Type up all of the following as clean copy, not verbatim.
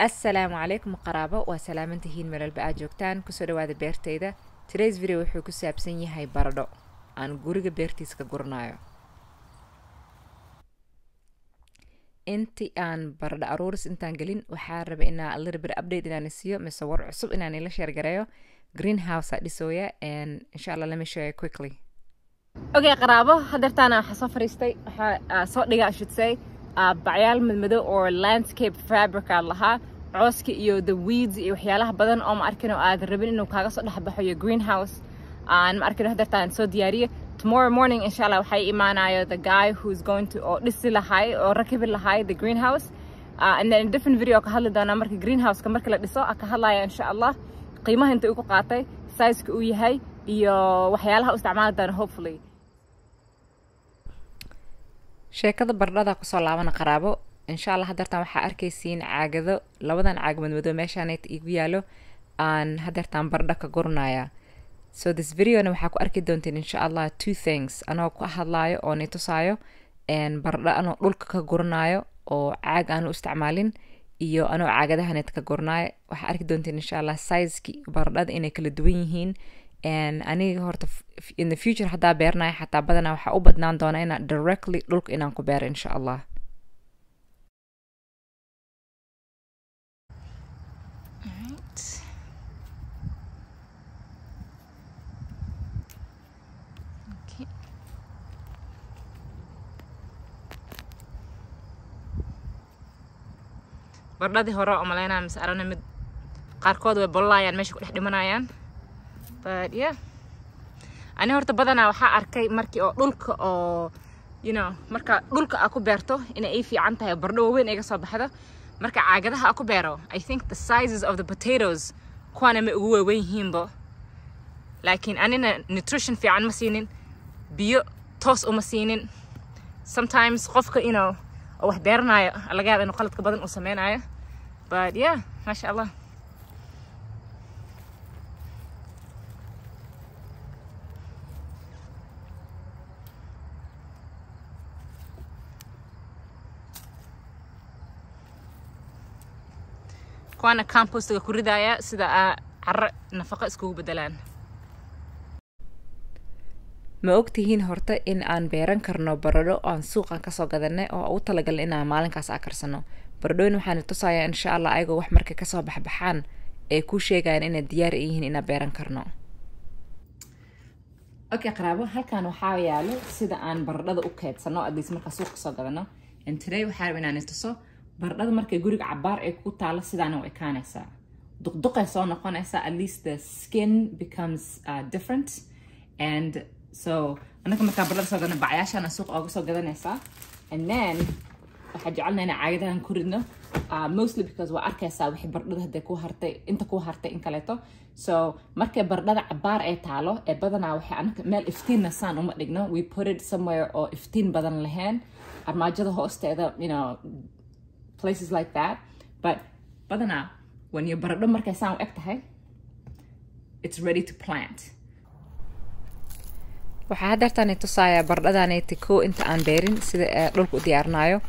Assalaamu calaykum qaraabo, waa salaamantihiin meel walba aad joogtaan. Kusoo dhawaada beertayda. Today's video wuxuu ku saabsan yahay baradho aan guriga beertiisa ka guranayo. Intii aan baradho aruuris intaan gelin, waxaa rabay inaa a little bit update inaan isiiyo mise war cusub inaan ila share gareeyo. Greenhouse aa dhisooya and insha Allah let me show you quickly. Okay qaraabo, hadeertaana waxaa soo fariistay, waxaa soo dhiga, I should say, bacyaal madmadow oo landscape fabric aa lahaa cooska iyo the weeds iyo waxyaalaha badan oo ma arkin oo aad rabin inuu kaaga soo dhex baxo iyo greenhouse aan ma arkin. Hadeertaan soo diyaariye. Tomorrow morning insha Allah waxay imaanayo the guy who's going to oo dhisi lahay oo rakibi lahay the greenhouse, and then in different video ka hadli doonaa marka greenhouse-ka marka la dhiso ka hadlaya insha Allah qiimaha inta uu ku qaatay, size-ka uu yahay iyo waxyaalaha u isticmaali doona hopefully. Sheekada baradhada kusoo laabana qaraabo. Insha Allah hadeertaan waxaa arkaysiin caagado, labadan caag madmadow meeshaan igu yaalo aan hadeertaan baradho ka guranaya. So this videona waxaa ku arki doonteen insha Allah two things: anoo ku hadlaayo oo ni tusaayo baradho anoo dhulka ka guranayo oo caag aan u isticmaalin iyo anoo caagadahaneed ka guranayo. Waxaa arki doonteen insha Allah sizeki baradhada inay kala duwan yihiin. Aniga horta in the future haddaa beeranayo xataa badanaa waxaa u badnaan doona inaan directly dhulka inaan ku beero insha Allah. Okay. Baradhadii hore oo malaynaya mise arana mid qaarkood way bololayaan, meesha ku dhex dhimanayaan. But yeah, ani horta badanaa waxaa arkay markii oo dhulka oo marka dhulka aa ku beerto inay ay fiican tahay, baradho waaweyn ay ka soo baxdo. Marka caagadaha aa ku beero, I think the sizes of the potatoes kuwaana ma ugu waaweyn yihiinbo, laakiin anina nutrition fiican ma siinin, biyo toos uma siinin. Sometimes qofka oo wax beeranayo laga yaaba inuu qaladka badan uu sameynayo. But yeah, maasha Allah. Kuwaana compostiga ku ridaya sida aa carro nafaqo iskugu bedelaan. Ma ogtihiin horta in aan beeran karno baradho aan suuqan kasoo gadanay oo ugu talagalnay inaan maalinkaas aa karsano? Baradhooyin waxaan tusayaa insha Allah ayagoo wax markay kasoo baxbaxaan ay ku sheegayaan inay diyaar yihiin inaan beeran karno. Okay qaraabo, halkan waxaa yaalo sida aan baradhada u keedsano, at least markaa suuqa kasoo gadano. And today waxaa rabaa inaan tuso baradhada markay guriga cabaar ay ku taalo sidaana u ekaanaysaa, duqduqay soo noqonaysaa, at least the skin becomes different. And so anaka markaa baradhada soo gadano, bacyaashaana suuqa ooga soo gadanaysaa, and then waxaa jecelnaa inaan caagadahan ku ridno, mostly because waa arkaysaa wixii baradhada hadday ku hartay, inta ku hartay in kaleeto. So markay baradhada cabaar ay taalo ee badanaa waxay anaka meel iftiinna saan uma dhigno. We put it somewhere oo iftiin badan lahayn, armaajada hoosteeda, places like that. But badanaa when your baradho markay saan u eg tahay, it's ready to plant. Waxaa hadeertaan tusaaya baradhadaanayta kow inta aan beerin sida dhulka u diyaarinayo.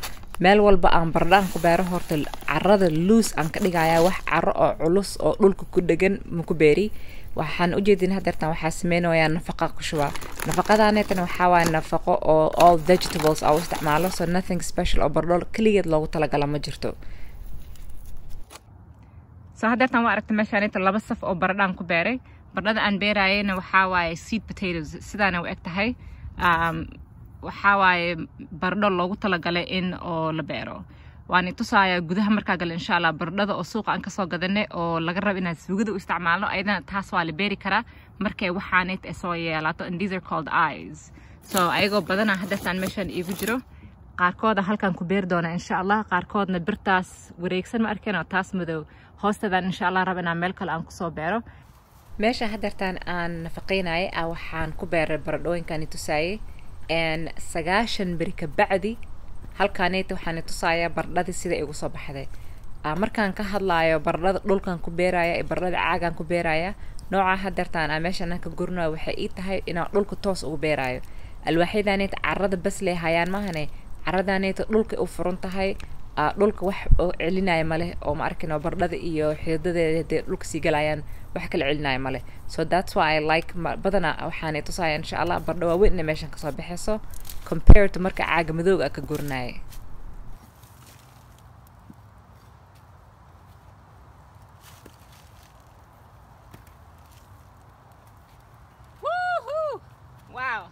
Meel walba aan baradho aan ku beero, horta carrada loose aan ka dhigaya, wax carro oo culus oo dhulka ku dhegan ma ku beeri. Waxaan ujeedin hadeertaan waxaa sameynayaa nafaqa ku shubaa. Nafaqadaanaytana waxaa waaya nafaqo oo all vegetables aa u isticmaalo, so nothing special oo baradho keligeed loogu talagala ma jirto. So hadeertaan waa aragta meeshaanayta laba saf oo baradhaan ku beeray. Baradhada aan beeraayayna waxaa waaye seed potatoes, sidaana u eg tahay. Waxaa waaye baradho loogu talagalay in oo la beero. Waan tusaaya gudaha markaa gale insha Allah baradhada oo suuqa aan kasoo gadanay oo laga rabo inaan suugada u isticmaalno. Ayadana taas waa la beeri karaa markay waxaanayt ay soo yeelaato, and these are called eyes. So ayagoo badanaa hadeertaan meeshaan iigu jiro, qaarkooda halkan ku beeri doona insha Allah, qaarkoodna birtaas wareegsan ma arkeen oo taas madow hoosteedaan insha Allah raba inaan meel kale aan kusoo beero. Meesha hadeertaan aan nafaqeynayay ah waxaan ku beeray baradhooyinkaan tusaayay, and 90 beri ka bacdi halkaaneyta waxaan tusayaa baradhadii sida igu soo baxday. Markaan ka hadlaayo baradhada dhulkan ku beeraya iyo baradhada caagaan ku beeraya, nooca hadeertaan aan meeshaan aan ka gurinayo waxay ii tahay inaan dhulka toos ugu beerayo. Alwaaxyadaneyta carrada bas lee hayaan maahane, carradaaneyta dhulka u furan tahay. Dhulka wax oo celinaya male oo ma arkin oo baradhada iyo xididadeeda hadee dhulka sii galayaan, wax kala celinaya male. So that's why I like badanaa waxaanay tusaya insha Allah baradho waaweyn inay meeshan kasoo baxayso compared to marka caaga madowga ka guranaya. Woohoo! Wow.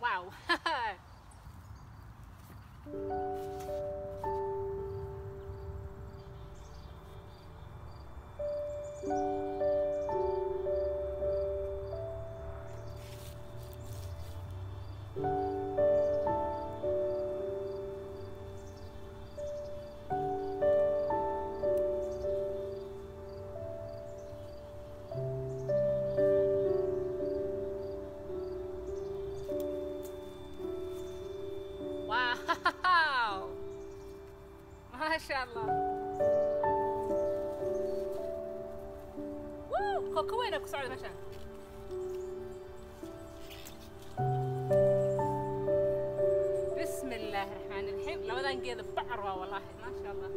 Wow. Wow. MashaAllah. Woo! Koko weyn ku socda meeshaan. Bismi illaahi raxmaani raxiim. Labadan geeda bacar waa, wallaahi. Maasha Allah.